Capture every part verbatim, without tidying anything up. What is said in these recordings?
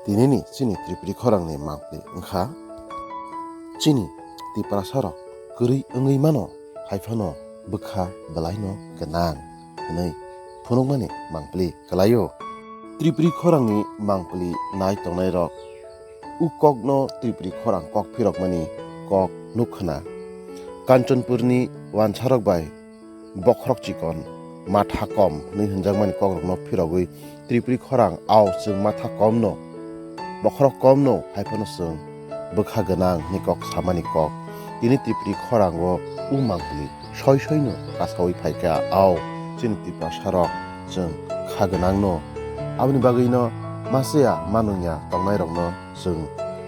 Tinini chini Tripuri khorangni mangpli wngkha chini Tiprasarok kwrwi wngwi mano, haiphano bwkha bwlaino gwnang hwnwi phunukmani mangpli kwlaio. Tripuri khorangni mangpli nai tongnairok u kokno Tripuri khorang kok phirokmani kok nuk khna. Kanchanpurni wansarok bai bokhorok chikon, matha kom hwnwi hwnjakmani kokrokno phirogwi Tripuri khorang, ao chwng matha komno, bokhorok komno, haiphano chwng bwkha gwnang hwnwi kok samani kok. Tini Tripuri khorango u mangpli soi soino kasaui phaikha, ao chini Tiprasarok chwng kha gwnangno. Aboni bagwino masiya manungya tongnairokno chwng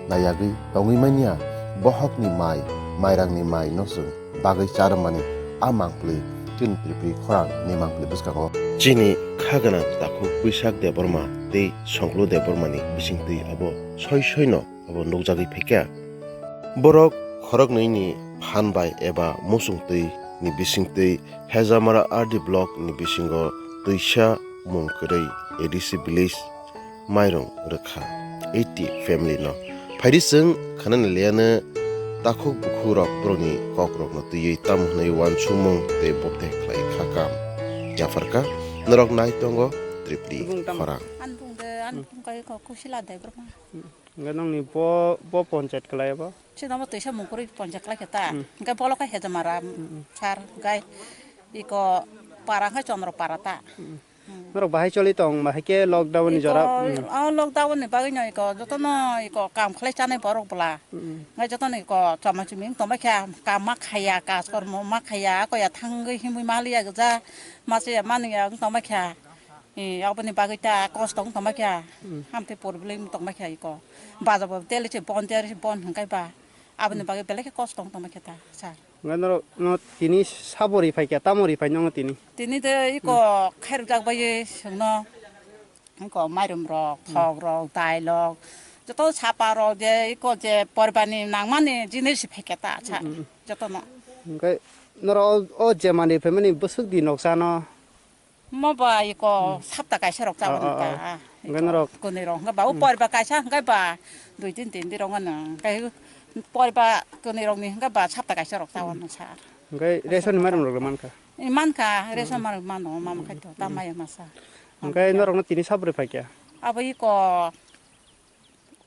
naiyagwi tongwi manya, bohokni mai, mairangni maino chwng bagwi charwmani a mangpli chini Tripuri khorang ni mangpli bwskango. Chini kha gwnang takhuk Puisak Debbarma tei Songklu Debbarmani bisingtwi abo soi soino abo nukjagwi phaikha. Borok khoroknwi ni phan bai eba muchungtwi ni bisingtwi Hejamara R D block ni bisingo twisa mung kwrwi A D C village mairung rwkha eighty family no. Phaidi chwng khanani leyano takhuk bukhuk rok borokni kok rokno twiwi tamo hwnwi uansukmung tei bubthe khlai kha kam. Yapharkha norok nai tongo Tripuri Bung tamo. Khorang. Ani bung de, ani bung kai ko kusila de bro. Hwnkhe nongni bo, bo ponchayat kwlai abo? Chwng omo twisa mungkwrwi ponchayat kwlai khe ta. Hmm. Hwnkhe bolo khe Hejamara, hmm, sir, hwnkhe iko para khe Chondro para ta. Hmm. Hmm. Norok bahai choli tong, bahai khe lockdown ni jora, iko, hmm, o lockdown ni bagwi no iko jotono iko kam khlai chanai borok bwla. Hmm. Hwnkhe jotono iko chama chumi wng tongbai kha, kam ma khaiya, kaj kormo ma khaiya, akoya thangwi himwi ma liya gwja, ma se ya ma nungya wng tongbai kha. Eh, aboni bagwi ta kosto wng tongma kha. Hmm. Hamtwi problem wng tongma kha iko. Baja bo tele se bon, tele se bon hwnkhe ba. Aboni, hmm, bagwi belai khe kosto wng tongma kha ta, sir. Hwnkhe norok no tini sabo ri phai kha, tamo ri phai nongo tini? Tini de iko, hmm, khairok jak bai chwngno. Iko mairum rok, hmm, thok rok, dai rok, joto sapa rok je iko je poribani nangmani jinis phai kha ta, sir. Hmm, hmm. Jotono. Hwnkhe norok o, o je manwi phaimani bwswk di noksa no? Mo ba iko, hmm, sapta kaisa rok chawan, oh, oh, ta. Oh. Hwnkhe norok? Kwnwi rok hwnkhe ba, hmm, upor ba kaisa hwnkhe ba dui tin tin di rok hwnkhe, hwnkhe upor ba kwnwi rok ni hwnkhe ba sapta kaisa rok chawan, hmm, sir. Hwnkhe ration ni mairum rok mankha? Eh, mankha, hmm, ration mairum mano, mama khai to, hmm, ta maya masa. Hwnkhe norok no tini sabri phaikha? Abo iko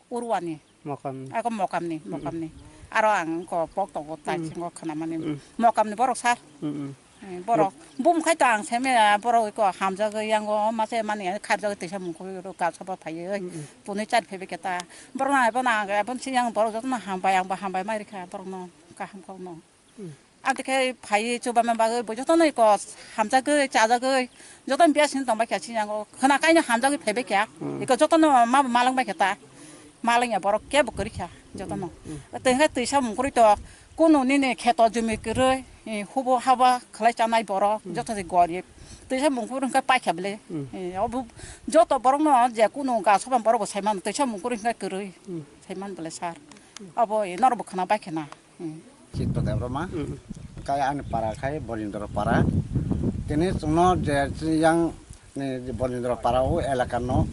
Urwani. Mokamni. Ako Mokamni, mm-mm, Mokamni. Aro ang ko pok tongo, mm, tai singo khwnamani. Mm-mm. Mokamni borok sir. Mm-mm. Eh, borok. Mok- bum khai to ang seme, ah, borok ko hamjagwi yango mase mani kharjagwi tisa mungkhu ro ka soba phaiwi. Mm-mm. Tuni char phebe keta. Borok na ebo na ang ebo si yang borok jotono hambai, ang bo hambai mai rikha borok no kaham kok no. Hmm. Aboni khe phaiwi chubama bagwi bo jotono iko hamjagwi, chajagwi, jotono biya sini tongbai kha sini yango. Khwna kaino hamjagwi phaibai kha. Hmm. Iko jotono ma malwng bai kha ta. Malwng ya borok kebo kwrwi kha jotono. Hmm. Tei hwnkhe twisa mungkwrwi to kunu nini kheto jumi kwrwi, eh, hubo haba khlai chanai borok, hmm, joto se gorib. Twisa mungkwrwi hwnkhe paikha bele. Hmm. Eh, obo joto borokno je kunu ga soba borok bo sai mano twisa mungkwrwi hwnkhe kwrwi. Hmm. Sai man bele sir. Obo, eh, norok bo khwna bai khwna. Hmm. Chitto Debbarma. Hmm. Kai ani para khai Bolindro para. Tini chwngno je yang ni Bolindro para o elaka no.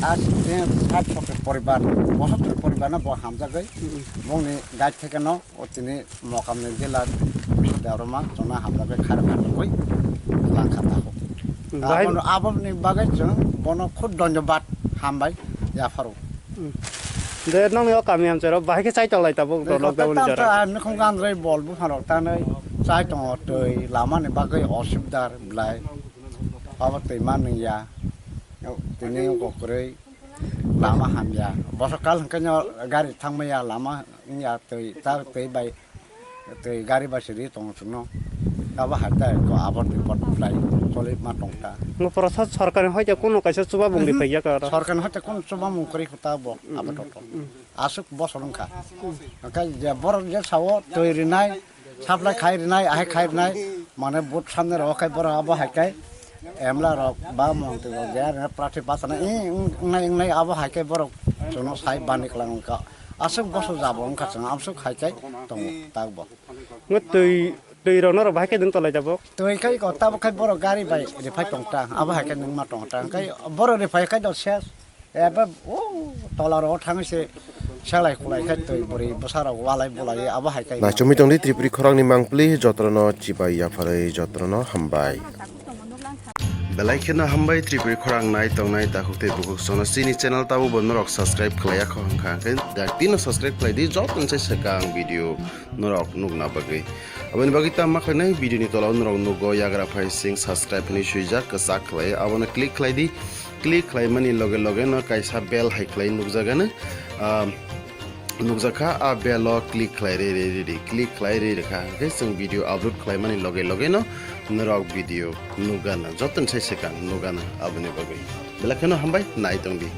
As tin sat sokri poribar, bohotri poribar no bo hamjagwi. Hmm. Bongni gait theke no o tini Mokamni jila Debbarma chwngno hamjagwi khairok khairokwi langkha takhuk. Hmm. Bahai aboni bagwi chwng bono khub dhonyobad hambai yapharo. Hmm. De nongni o kami amchairo bahai khe chai tonglai tabuk, de lockdown ni jora. Tei ang nukhung gandroi bol buphangrok tanai chai tongo, twi lamani bagwi osubidar belai. Abo twi manwi ya. Tini wngkha kwrwi lama hamya. Bosok kal hwnkhe no gari thangmaya lama wngya, twi tar twi bai Tei gari bai se ri tongo chwngno. Abo hai ta ko aboni bipot belai choli ma tong ta. Ngo prasad sorkar ni hoite kuno kaisa chuba bung ri Mhm. phaiya ka aro. Sorkar ni hoite kuno chuba mung kwrwi kho ta bo Mm, abo mm, to to. mm. Aswk bosor wngkha. Hwnkhe je borok je sao twi rinai, supply khai rinai, ahai khai rinai, mane vote samne rw khai borok abo hai kai M L A rok ba montri rok je rwna prarthi bachana i wngnai wngnai abo hai kai borok chwngno sai bani kwlang wngkha. Aswk bosor jabo wngkha chwng amswk hai kai tongo tak bo. Ngo twi, twi rok norok bahai khe nwng tolai tabuk? Twi khai ko tabuk khai borok gari bai riphai tong ta, abo hai khe nwng ma tong ta. Khai borok riphai khai do ses. Eba o tola ro thang se selai khulai khai twi bwrwi bwsa rok walai bulai abo hai khai. Naichomwi tongdi Tripuri khorangni mangpli, jotono chibai yapharwi jotono hambai. Belai kheno hambai Tripuri khorang nai tongnai takhuk tei bukhuk sono chini channel tabo bo norok subscribe khlaiya kho hwnkha hwnkhe daktino subscribe khlai di, jotono se swkang video norok nukna bagwi. Aboni bagwi tamo khlainai video ni tola o norok nugo yagra phai sing subscribe hinwi swijak kwchak khlai, abono click khlai di. Click khlaimani loge loge no kaisa bell hai khlai nukjagano, ah, nukjakha, a bell o click khlai re re re re, click khlai re rekha hwnkhe chwng video upload khlaimani loge loge no norok video nukgana, jotono sai swkang nukgana. Aboni bagwi belai kheno hambai nai tongdi.